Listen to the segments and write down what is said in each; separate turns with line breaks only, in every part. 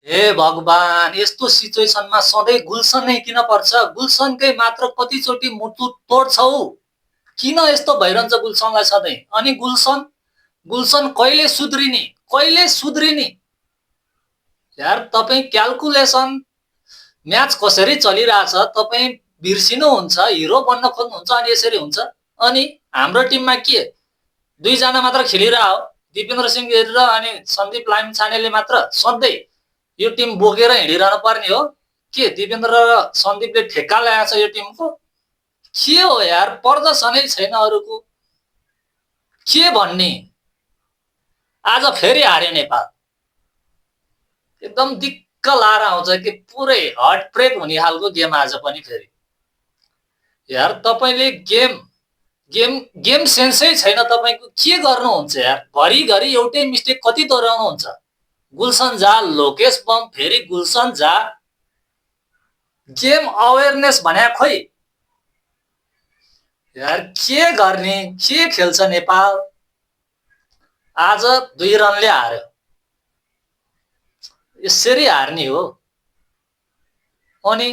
हे भगवान, यस्तो सिचुएसनमा सधैँ गुल्सन नै किन पर्छ? गुल्सनकै मात्र कतिचोटि मुटु तोड्छौ? किन यस्तो भइरहन्छ गुल्सनलाई सधैँ? अनि गुल्सन गुल्सन कहिले सुध्रिने? कहिले सुध्रिने? यार तपाईँ क्याल्कुलेसन म्याच कसरी चलिरहेछ तपाईँ बिर्सिनुहुन्छ, हिरो बन्न खोज्नुहुन्छ अनि यसरी हुन्छ। अनि हाम्रो टिममा के दुईजना मात्र खेलिरह हो, दिपेन्द्र सिंह गिरी र अनि सन्दीप लामिछानेले मात्र सधैँ यो टिम बोकेर हिँडिरहनु पर्ने हो? के दिपेन्द्र र सन्दीपले ठेक्का ल्याएको छ यो टिमको? के हो यार, प्रदर्शनै छैन अरूको। के भन्ने? आज फेरि हार्यो नेपाल। एकदम दिक्क लाएर आउँछ कि पुरै हार्ट ब्रेक हुने खालको गेम आज पनि फेरि। यार तपाईँले गेम गेम गेम सेन्सै छैन तपाईँको। के गर्नुहुन्छ यार? घरिघरि एउटै मिस्टेक कति दोहोऱ्याउनुहुन्छ? गुल्सन झा, लोकेश बम, फेरि गुल्सन झा। गेम अवेरनेस भने खोइ यार, के गर्ने? के खेल्छ नेपाल? आज 2 रनले हार्यो। यसरी हार्ने हो? अनि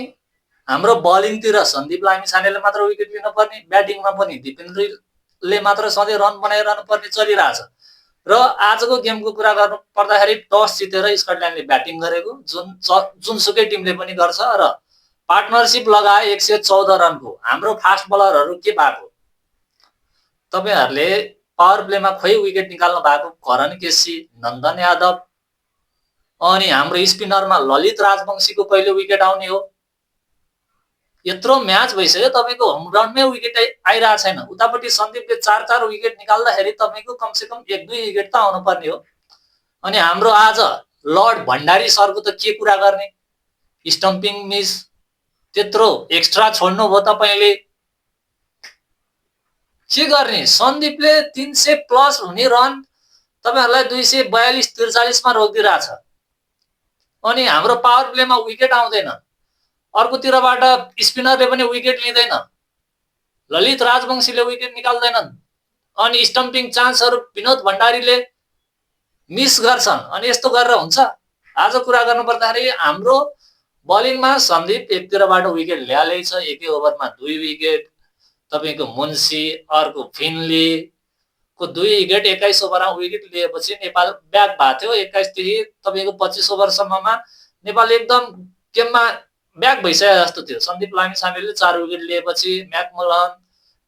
हाम्रो बलिङतिर सन्दीप लामिछानेले मात्र विकेट लिन पर्ने, ब्याटिङमा पनि दिपेन्द्रले मात्र सधैँ रन बनाइरहनु पर्ने चलिरहेछ। र आजको गेमको कुरा गर्नु पर्दाखेरि टस जितेर स्कटल्यान्डले ब्याटिङ गरेको, जुनसुकै टिमले पनि गर्छ र पार्टनरशिप लगाए 114 रनको। हाम्रो फास्ट बलरहरू के भएको? तपाईहरुले पावर प्लेमा खोइ विकेट निकाल्नु भएको करण केसी, नन्दन यादव, अनि हाम्रो स्पिनरमा ललित राजवंशीको पहिलो विकेट आउने हो। यत्रो म्याच भइसक्यो तपाईको होम ग्राउन्डमै विकेट आइरा छैन। उतापट्टि सन्दीपले 4-4 विकेट निकाल्दाखेरि तपाईको कमसेकम 1-2 विकेट त आउनु पर्ने हो। अनि हाम्रो आज लर्ड भण्डारी सरको त के कुरा गर्ने? स्टम्पिङ मिस, त्यत्रो एक्स्ट्रा छोड्नु भयो तपाईले। के गर्ने? सन्दीपले 300 प्लस हुने रन तपाईहरुलाई 242-43 मा रोकिदिरहेछ। अनि हाम्रो पावर प्लेमा विकेट आउँदैन। अर्कोतिरबाट स्पिनरले पनि विकेट लिँदैन, ललित राजवंशीले विकेट निकाल्दैनन्, अनि स्टम्पिङ चान्सहरु विनोद भण्डारीले मिस गर्छन्। अनि यस्तो गरेर हुन्छ? आज कुरा गर्नु पर्दाखेरि हाम्रो बलिङमा सन्दीप एकतिरबाट विकेट ल्यालै छ, एकै ओभरमा 2 विकेट। तपाईको मुन्सी, अर्को फिनले को 2 विकेट 21 ओभरमा विकेट लिएपछि नेपाल ब्याक भएको थियो। 21 देखि तपाईको 25 ओभरसम्ममा नेपाल एकदम गेममा ब्याक भइसके जस्तो थियो। सन्दीप लामिछानेले 4 विकेट लिएपछि म्याकमलन,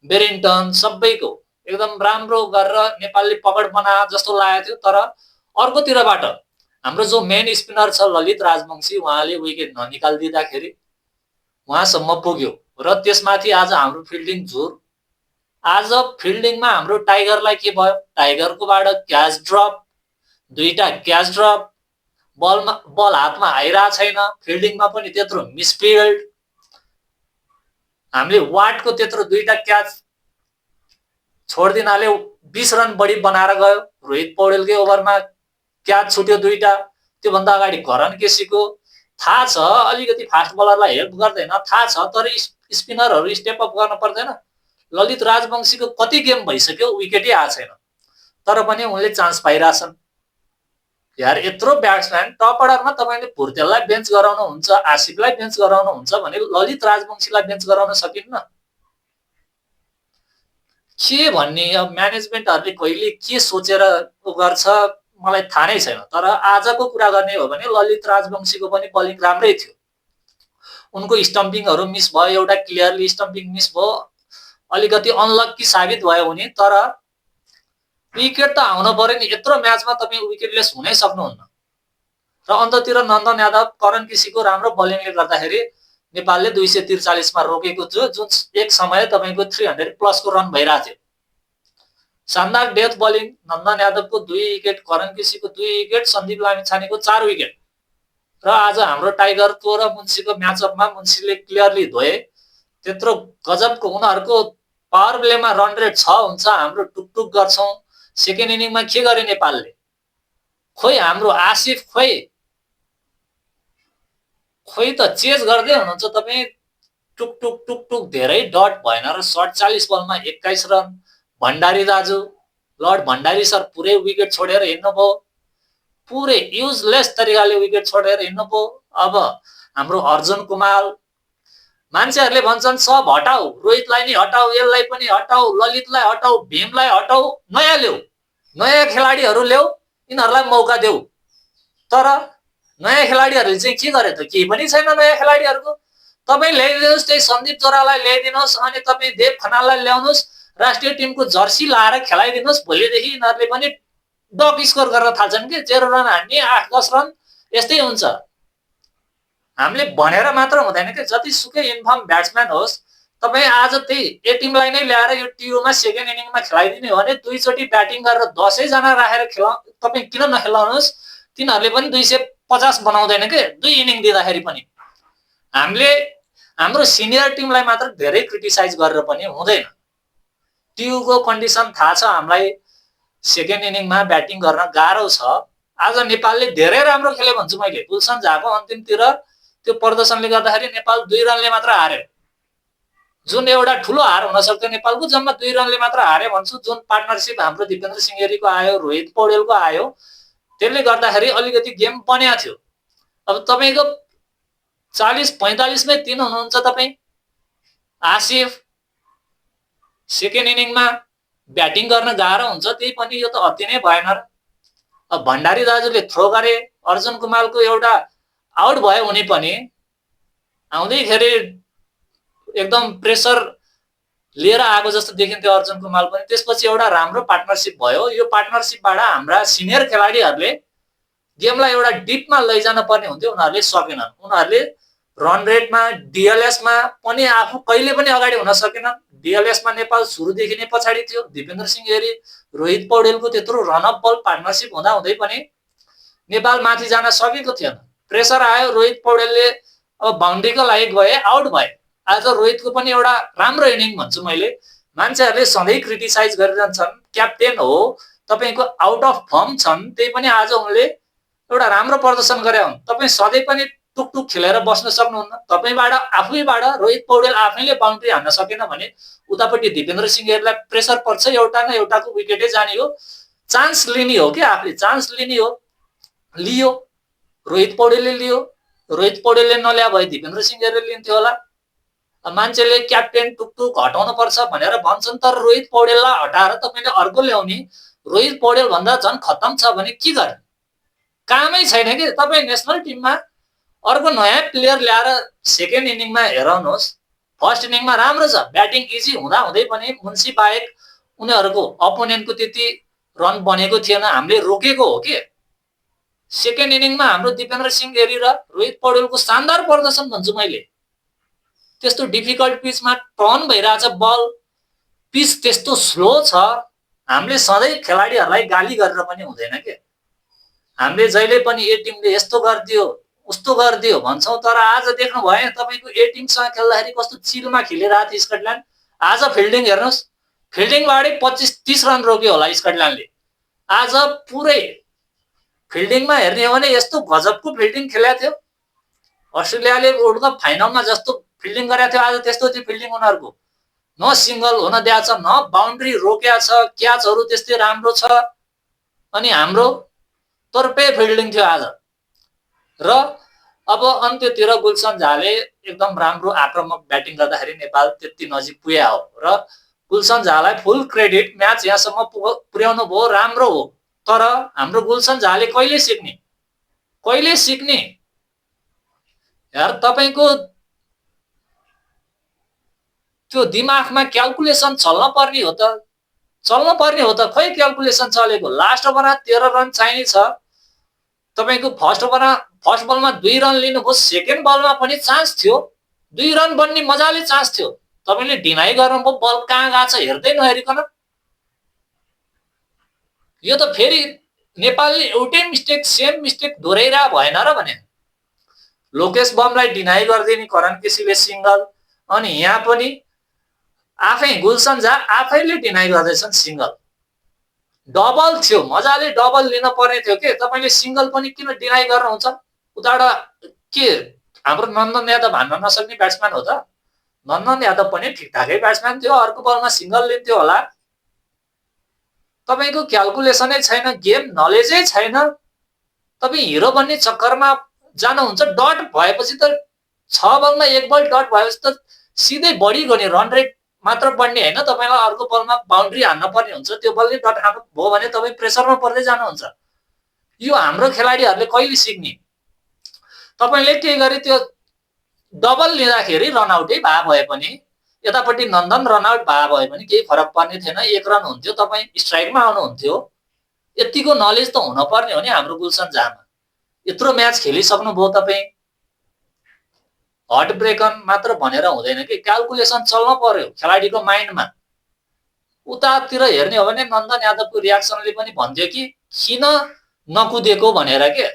बेरिङटन सबैको एकदम राम्रो गरेर नेपालले पकड बनाए जस्तो लागेको थियो। तर अर्कोतिरबाट हाम्रो जो मेन स्पिनर छ ललित राजवंशी, उहाँले विकेट ननिकाल्दिँदाखेरि उहाँसम्म पुग्यो। र त्यसमाथि आज हाम्रो फिल्डिङ झुर। आज फिल्डिङमा हाम्रो टाइगरलाई के भयो? टाइगरकोबाट क्याच ड्रप, 2टा क्याच ड्रप, बल हातमा आइरा छैन। फिल्डिङमा पनि त्यत्रो मिसफिल्ड। हामीले वाटको त्यत्रो 2टा क्याच छोड्दिनाले 20 रन बढी बनाएर गयो। रोहित पौडेलकै ओभरमा क्याच छुट्यो 2टा। त्यो भन्दा अगाडि करण केसीको थाहा छ अलिकति फास्ट बलरलाई हेल्प गर्दैन, थाहा छ, तर स्पिनरहरु स्टेप अप गर्न पर्दैन। ललित राजवंशीको कति गेम भइसक्यो विकेटै आएको छैन, तर पनि उनले चान्स पाइराछन्। यार यत्रो ब्याट्सम्यान टप अर्डरमा तपाईले भुर्तेललाई बेन्च गराउनु हुन्छ, आसिफलाई बेन्च गराउनु हुन्छ भने ललित राजवंशीलाई बेन्च गराउन सकिन्न? के भन्ने? अब म्यानेजमेन्टहरुले कहिले के सोचेर गर्छ मलाई थाहा नै छैन। तर आजको कुरा गर्ने हो भने ललित राजवंशीको पनि बलिङ राम्रै थियो। उनको स्टम्पिङहरु मिस भयो, एउटा क्लियरली स्टम्पिङ मिस भयो, अलिकति अनलक्की साबित भयो उनी। तर विकेट त आउन पर्यो नि। यत्रो म्याचमा तपाई विकेटलेस हुनै सक्नुहुन्न। र अन्ततिर नन्दन यादव, करण केसीको राम्रो बलिङले गर्दाखेरि नेपालले 243 मा रोकेको थियो, जुन एक समय तपाईको 300 प्लस को रन भइरा थियो। शानदार डेथ बलिङ, नन्दन यादवको 2 विकेट, करण केसीको 2 विकेट, सन्दीप लामिछानेको 4 विकेट। र आज हाम्रो टाइगरको र मुन्सीको म्याचअपमा मुन्सीले क्लियरली धोए। त्यत्रो गजबको उनीहरुको पावर प्लेमा रन रेट 6 हुन्छ, हाम्रो टुकटुक गर्छौं। सेकेन्ड इनिङमा के गरे नेपालले? खोइ हाम्रो आसिफ खोइ त चेज गर्दै हुनुहुन्छ तपाई। टुकटुक टुकटुक धेरै डट भएन र 47 बलमा 21 रन। भण्डारी दाजु, लर्ड भण्डारी सर पुरै विकेट छोडेर हिँड्नु भयो। पुरै युजलेस तरिकाले विकेट छोडेर हिँड्नुभयो। अब हाम्रो अर्जुन कुमार, मान्छेहरूले भन्छन् सब हटाऊ, रोहितलाई नि हटाऊ, यसलाई पनि हटाऊ, ललितलाई हटाऊ, भीमलाई हटाऊ, नयाँ ल्याऊ, नयाँ खेलाडीहरू ल्याऊ, यिनीहरूलाई मौका देऊ। तर नयाँ खेलाडीहरूले चाहिँ के गरे त? केही पनि छैन नयाँ खेलाडीहरूको। तपाईँ ल्याइदिनुहोस्, त्यही सन्दीप जोरालाई ल्याइदिनुहोस्, अनि तपाईँ देव खनाललाई ल्याउनुहोस्, राष्ट्रिय टिमको जर्सी लाएर खेलाइदिनुहोस्। भोलिदेखि यिनीहरूले पनि डक स्कोर गर्न थाल्छन् कि 0 रन हान्ने, 8-10 रन, यस्तै हुन्छ। हामीले भनेर मात्र हुँदैन कि जतिसुकै इन्फर्म ब्याट्सम्यान होस्, तपाईँ आज त्यही ए टिमलाई नै ल्याएर यो टियुमा सेकेन्ड इनिङमा खेलाइदिने हो भने 2 चोटि ब्याटिङ गरेर 10 जना राखेर तपाईँ किन नखेलाउनुहोस्? तिनीहरूले पनि 250 बनाउँदैन के 2 इनिङ दिँदाखेरि पनि। हामीले हाम्रो सिनियर टिमलाई मात्र धेरै क्रिटिसाइज गरेर पनि हुँदैन। टियुको कन्डिसन थाहा छ हामीलाई, सेकेन्ड इनिङमा ब्याटिङ गर्न गाह्रो छ। आज नेपालले धेरै राम्रो खेल्यो भन्छु मैले। गुलसन झाको अन्तिमतिर त्यो प्रदर्शनले गर्दाखेरि नेपाल 2 रनले मात्र हार्यो, जुन एउटा ठुलो हार हुन सक्थ्यो नेपालको। जम्मा 2 रनले मात्र हार्यो भन्छु। जुन पार्टनरसिप हाम्रो दिपेन्द्र सिंह गिरीको आयो, रोहित पौडेलको आयो, त्यसले गर्दाखेरि अलिकति गेम बन्या थियो। अब तपाईको 40-45 मै 3 हुनुहुन्छ तपाईँ। आसिफ सेकेन्ड इनिङमा ब्याटिङ गर्न गाह्रो हुन्छ, त्यही पनि यो त अति नै भएन र। अब भण्डारी दाजुले थ्रो गरे, अर्जुन कुमारको एउटा आउट भयो हुने पनि आउँदैखेरि एकदम प्रेसर लिएर आएको जस्तो देखिन्थ्यो अर्जुन कुमार पनि। त्यसपछि एउटा राम्रो पार्टनरसिप भयो। यो पार्टनरसिपबाट हाम्रा सिनियर खेलाडीहरूले गेमलाई एउटा डिपमा लैजान पर्ने हुन्थ्यो, उनीहरूले सकेनन्। उनीहरूले रन रेटमा, डिएलएसमा पनि आफू कहिले पनि अगाडि हुन सकेनन्। डिएलएसमा नेपाल सुरुदेखि नै पछाडि थियो। दिपेन्द्र सिंह गिरी, रोहित पौडेलको त्यत्रो रनअप बल पार्टनरसिप हुँदा हुँदै पनि नेपाल माथि जान सकेको थिएन। प्रेसर आयो, रोहित पौडेलले अब बाउन्ड्रीको लागि गए, आउट भए। आज रोहितको पनि एउटा राम्रो इनिङ भन्छु मैले। मान्छेहरूले सधैँ क्रिटिसाइज गरिरहन्छन्, क्याप्टेन हो, तपाईको आउट अफ फर्म छन्, त्यही पनि आज उनले एउटा राम्रो प्रदर्शन गरे हुन्। तपाईँ सधैँ पनि टुकटुक खेलेर बस्न सक्नुहुन्न। तपाईबाट आफैबाट रोहित पौडेल आफैले बाउन्ड्री हान्न सकेन भने उतापट्टि दिपेन्द्र सिंह गिरीलाई प्रेसर पर्छ, एउटा न एउटाको विकेटै जाने हो। चान्स लिने हो कि आफूले, चान्स लिने हो। लियो, रोहित पौडेलले लियो। रोहित पौडेलले नल्या भए दिपेन्द्र सिंह गिरीले लिन्थ्यो होला। मान्छेले क्याप्टेन टुकटुक हटाउनु पर्छ भनेर भन्छन्, तर रोहित पौडेललाई हटाएर तपाईले अर्को ल्याउने, रोहित पौडेल भन्दा झन् खत्तम छ भने के गर्ने? कामै छैन कि। तपाईँ नेसनल टिममा अर्को नयाँ प्लेयर ल्याएर सेकेन्ड इनिङमा हेराउनुहोस्। फर्स्ट इनिङमा राम्रो छ, ब्याटिङ इजी हुँदा हुँदै पनि मुन्सी बाहेक उनीहरूको अपोनेन्टको त्यति रन बनेको थिएन, हामीले रोकेको हो कि। सेकेन्ड इनिङमा हाम्रो दिपेन्द्र सिंह गिरी र रोहित पौडेलको शानदार प्रदर्शन भन्छु मैले। त्यस्तो डिफिकल्ट पिचमा टर्न भइरहेछ बल, पिच त्यस्तो स्लो छ। हामीले सधैँ खेलाडीहरूलाई गाली गरेर पनि हुँदैन के। हामीले जहिले पनि ए टिमले यस्तो गरिदियो उस्तो गरिदियो भन्छौँ, तर आज देख्नु भयो तपाईको ए टिमसँग खेल्दाखेरि कस्तो चिलमा खेलिरहेको थियो स्कटल्यान्ड। आज फिल्डिङ हेर्नुहोस्, फिल्डिङबाटै 25-30 रन रोक्यो होला स्कटल्यान्डले। आज पुरै फिल्डिङमा हेर्ने हो भने यस्तो गजबको फिल्डिङ खेलेको थियो। अस्ट्रेलियाले वर्ल्ड कप फाइनलमा जस्तो फिल्डिङ गरेको थियो, आज त्यस्तो थियो फिल्डिङ उनीहरूको। न सिंगल हुन दिएको छ, न बाउन्ड्री रोकेको छ, क्याचहरू त्यस्तै राम्रो छ। अनि हाम्रो तर्फे फिल्डिङ थियो आज। र अब अन्त्यतिर गुलसन झाले एकदम राम्रो आक्रामक ब्याटिङ गर्दाखेरि नेपाल त्यति नजिक पुग्यो हो। र गुलसन झालाई फुल क्रेडिट, म्याच यहाँसम्म पुर्याउनु भयो, राम्रो हो। तर हाम्रो गुलसन झाले कहिले सिक्ने, कहिले सिक्ने? यार तपाईको त्यो दिमागमा क्याल्कुलेसन चल्न पर्ने हो त, चल्न पर्ने हो त। खै क्याल्कुलेसन चलेको? लास्ट ओभरमा 13 रन चाहिने छ तपाईको। फर्स्ट बलमा 2 रन लिनुभयो, सेकेन्ड बलमा पनि चान्स थियो, 2 रन बन्ने मजाले चान्स थियो। तपाईले डिनाइ गर्नुभयो, बल कहाँ गएको छ हेर्दै नहेरिकन। यो त फेरि नेपालले एउटै मिस्टेक, सेम मिस्टेक दोहोऱ्याइरा भएन र भने। लोकेश बमलाई डिनाइ गर्दिने करण केसीले सिंगल, अनि यहाँ पनि आफै गुलसन झा आफैले डिनाइ गर्दैछन् सिंगल। डबल थियो, मजाले डबल लिन पर्ने थियो के। तपाईले सिंगल पनि किन डिनाइ गर्नुहुन्छ? उताबाट के हाम्रो नन्दन यादव हान्न नसक्ने ब्याट्सम्यान हो त? नन्दन यादव पनि ठिकठाकै ब्याट्सम्यान थियो, अर्को बलमा सिंगल लिन्थ्यो होला। तपाईको क्याल्कुलेसनै छैन, गेम नलेजै छैन। तपाईँ हिरो बन्ने चक्करमा जानुहुन्छ, डट भएपछि त 6 बलमा 1 बल डट भएपछि त सिधै बढी गर्ने रन रेट मात्र बढ्ने होइन, तपाईँलाई अर्को बलमा बाउन्ड्री हान्न पर्ने हुन्छ। त्यो बलले डट खानु भयो भने तपाईँ प्रेसरमा पर्दै जानुहुन्छ। यो हाम्रो खेलाडीहरूले कहिले सिक्ने? तपाईँले के गरे त्यो डबल लिँदाखेरि रनआउटै भए पनि, यतापट्टि नन्दन रनआउट भए पनि केही फरक पर्ने थिएन। 1 रन हुन्थ्यो, तपाईँ स्ट्राइकमा आउनुहुन्थ्यो। यतिको नलेज त हुन पर्ने हो नि हाम्रो गुलसन झामा। यत्रो म्याच खेलिसक्नुभयो तपाईँ। हर्ट ब्रेकन मात्र भनेर हुँदैन कि, क्याल्कुलेसन चल्न पर्यो खेलाडीको माइन्डमा। उतातिर हेर्ने हो भने नन्दन यादवको रियाक्सनले पनि भन्थ्यो कि किन नकुदेको भनेर के।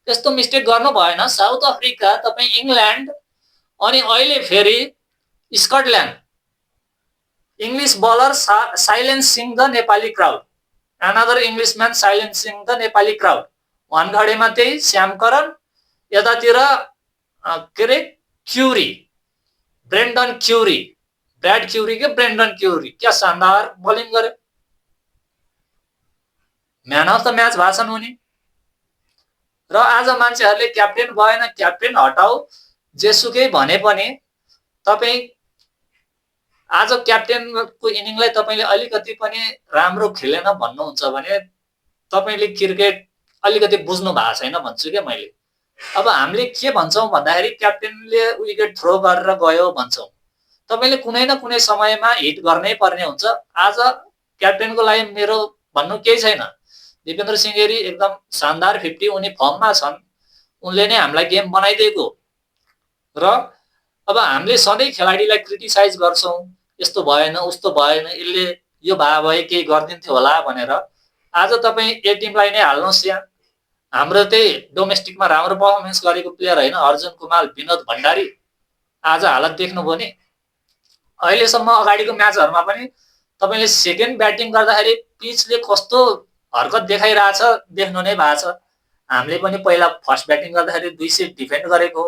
त्यस्तो मिस्टेक गर्नु भएन। साउथ अफ्रिका, तपाईँ इङ्ल्यान्ड, अनि अहिले फेरि Scotland. English bowler silencing the Nepali crowd. Another Englishman silencing the Nepali crowd. वानखडेमा त्यही श्यामकरण, यतातिर के अरे Currie, Brendon Currie, Brad Currie के ब्रेन्डन क्युरी, क्या शानदार बलिङ गर्यो। म्यान अफ द म्याच भाषण हुने। र आज मान्छेहरूले क्याप्टेन भएन, क्याप्टेन हटाऊ, जेसुकै भने पनि तपाईँ आज क्याप्टेनको इनिङलाई तपाईँले अलिकति पनि राम्रो खेलेन भन्नुहुन्छ भने तपाईँले क्रिकेट अलिकति बुझ्नु भएको छैन भन्छु क्या मैले। अब हामीले के भन्छौँ भन्दाखेरि क्याप्टेनले विकेट थ्रो गरेर गयो भन्छौँ। तपाईँले कुनै न कुनै समयमा हिट गर्नै पर्ने हुन्छ। आज क्याप्टेनको लागि मेरो भन्नु केही छैन। दिपेन्द्र सिंह एकदम शानदार 50, उनी फर्ममा छन्। उनले नै हामीलाई गेम बनाइदिएको। र अब हामीले सधैँ खेलाडीलाई क्रिटिसाइज गर्छौँ, यस्तो भएन उस्तो भएन, यसले यो भए केही गरिदिन्थ्यो होला भनेर। आज तपाईँ ए टिमलाई नै हाल्नुहोस् यहाँ। हाम्रो त्यही डोमेस्टिकमा राम्रो पर्फर्मेन्स गरेको प्लेयर होइन अर्जुन कुमार, विनोद भण्डारी, आज हालत देख्नुभयो नि। अहिलेसम्म अगाडिको म्याचहरूमा पनि तपाईँले सेकेन्ड ब्याटिङ गर्दाखेरि पिचले कस्तो हरकत देखाइरहेछ देख्नु नै भएको छ। हामीले पनि पहिला फर्स्ट ब्याटिङ गर्दाखेरि 200 डिफेन्ड गरेको।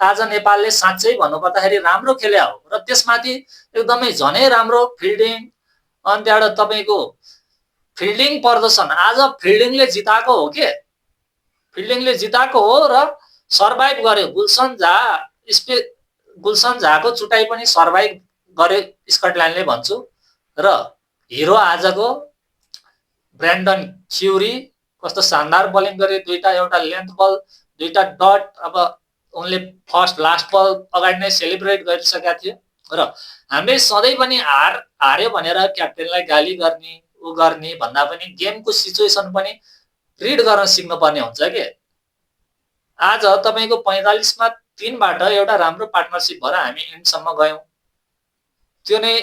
आज नेपालले साँच्चै भन्नुपर्दाखेरि राम्रो खेल्या हो। र त्यसमाथि एकदमै झनै राम्रो फिल्डिङ, अनि त्यहाँबाट तपाईँको फिल्डिङ प्रदर्शन। आज फिल्डिङले जिताएको हो के, फिल्डिङले जिताएको हो र सर्भाइभ गर्यो। गुलसन झाको चुटाइ पनि सर्भाइभ गर्यो स्कटल्यान्डले भन्छु। र हिरो आजको ब्रेन्डन क्युरी कस्तो शानदार बलिङ गर्यो। दुईटा, एउटा लेन्थ बल, दुईटा डट। अब उनले फर्स्ट लास्ट बल अगाडि नै सेलिब्रेट गरिसकेका थियो। र हामीले सधैँ पनि हार्यो भनेर क्याप्टेनलाई गाली गर्ने उ गर्ने भन्दा पनि गेमको सिचुएसन पनि रिड गर्न सिक्नुपर्ने हुन्छ के। आज तपाईँको 45 मा 3 बाट एउटा राम्रो पार्टनरसिप भएर हामी एन्डसम्म गयौँ। त्यो नै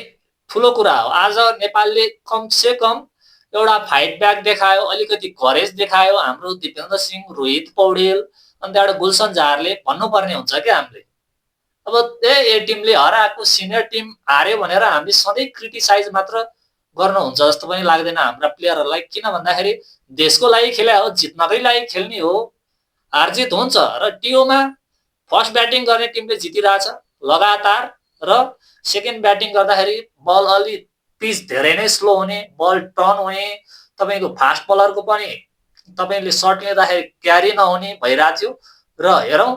ठुलो कुरा हो। आज नेपालले कमसे कम एउटा फाइट ब्याक देखायो, अलिकति करेज देखायो। हाम्रो दिपेन्द्र सिंह, रोहित पौडेल, अनि त्यहाँबाट गुलसन झारले भन्नुपर्ने हुन्छ क्या हामीले। अब ए टिमले हराएको, सिनियर टिम हार्यो भनेर हामीले सधैँ क्रिटिसाइज मात्र गर्नुहुन्छ जस्तो पनि लाग्दैन हाम्रा प्लेयरहरूलाई। किन भन्दाखेरि देशको लागि खेले हो, जित्नकै लागि खेल्ने हो। हारजित हुन्छ। र टिओमा फर्स्ट ब्याटिङ गर्ने टिमले जितिरहेछ लगातार। र सेकेन्ड ब्याटिङ गर्दाखेरि बल अलि पिच धेरै नै स्लो हुने, बल टर्न हुने, तपाईँको फास्ट बलरको पनि तपाईँले सर्ट लिँदाखेरि क्यारी नहुने भइरहेको थियो। र हेरौँ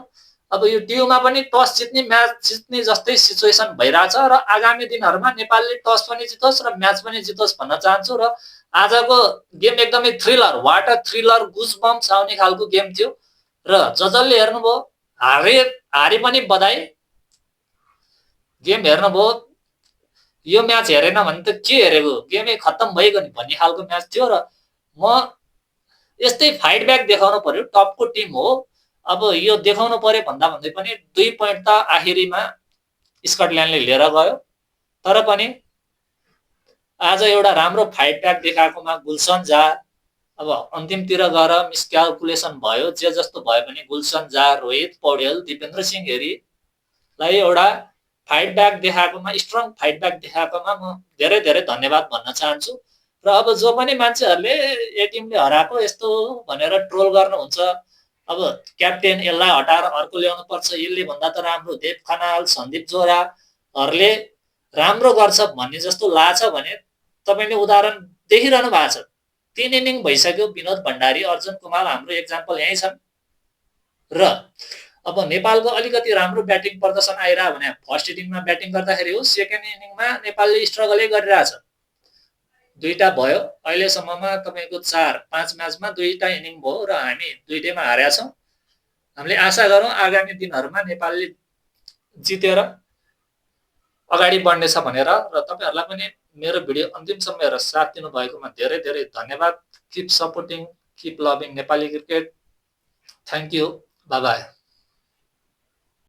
अब यो टिओमा पनि टस जित्ने, म्याच जित्ने जस्तै सिचुएसन भइरहेछ। र आगामी दिनहरूमा नेपालले टस पनि जितोस् र म्याच पनि जितोस् भन्न चाहन्छु। र आजको गेम एकदमै थ्रिलर, वाटर थ्रिलर, गुजबम्प्स आउने खालको गेम थियो। र जसले हेर्नुभयो हारे पनि बधाई। गेम हेर्नुभयो, यो म्याच हेरेन भने त के हेरेको, गेमै खत्तम भइगयो नि भन्ने खालको म्याच थियो। र म यस्तै फाइट ब्याक देखाउनु पर्यो। टपको टिम हो, अब यो देखाउनु पर्यो भन्दा भन्दै पनि 2 पोइन्ट त आखिरीमा स्कटल्यान्डले लिएर गयो। तर पनि आज एउटा राम्रो फाइट ब्याक देखाएकोमा गुलसन झा, अब अन्तिमतिर गएर मिसक्यालकुलेसन भयो, जे जस्तो भयो भने गुलसन झा, रोहित पौडेल, दिपेन्द्र सिंह लाई एउटा फाइट ब्याक देखाएकोमा, स्ट्रङ फाइट ब्याक देखाएकोमा म धेरै धेरै धन्यवाद भन्न चाहन्छु। र अब जो पनि मान्छेहरूले ए टिमले हराएको यस्तो भनेर ट्रोल गर्नुहुन्छ, अब क्याप्टेन यसलाई हटाएर अर्को ल्याउनु पर्छ, यसले भन्दा त राम्रो देव खनाल, सन्दीप जोराहरूले राम्रो गर्छ भन्ने जस्तो लाग्छ भने तपाईँले उदाहरण देखिरहनु भएको छ। 3 इनिङ भइसक्यो। विनोद भण्डारी, अर्जुन कुमार हाम्रो एक्जाम्पल यही छन्। र अब नेपालको अलिकति राम्रो ब्याटिङ प्रदर्शन आइरह्यो भने फर्स्ट इनिङमा ब्याटिङ गर्दाखेरि हो, सेकेन्ड इनिङमा नेपालले स्ट्रगलै गरिरहेछ। दुईटा भयो अहिलेसम्ममा तपाईँको 4-5 म्याचमा 2टा इनिङ भयो र हामी 2टैमा हारेका छौँ। हामीले आशा गरौँ आगामी दिनहरूमा नेपालले जितेर अगाडि बढ्नेछ भनेर। र तपाईँहरूलाई पनि मेरो भिडियो अन्तिमसम्म हेरेर साथ दिनुभएकोमा धेरै धेरै धन्यवाद। Keep supporting, keep loving Nepali cricket. Thank you, by by.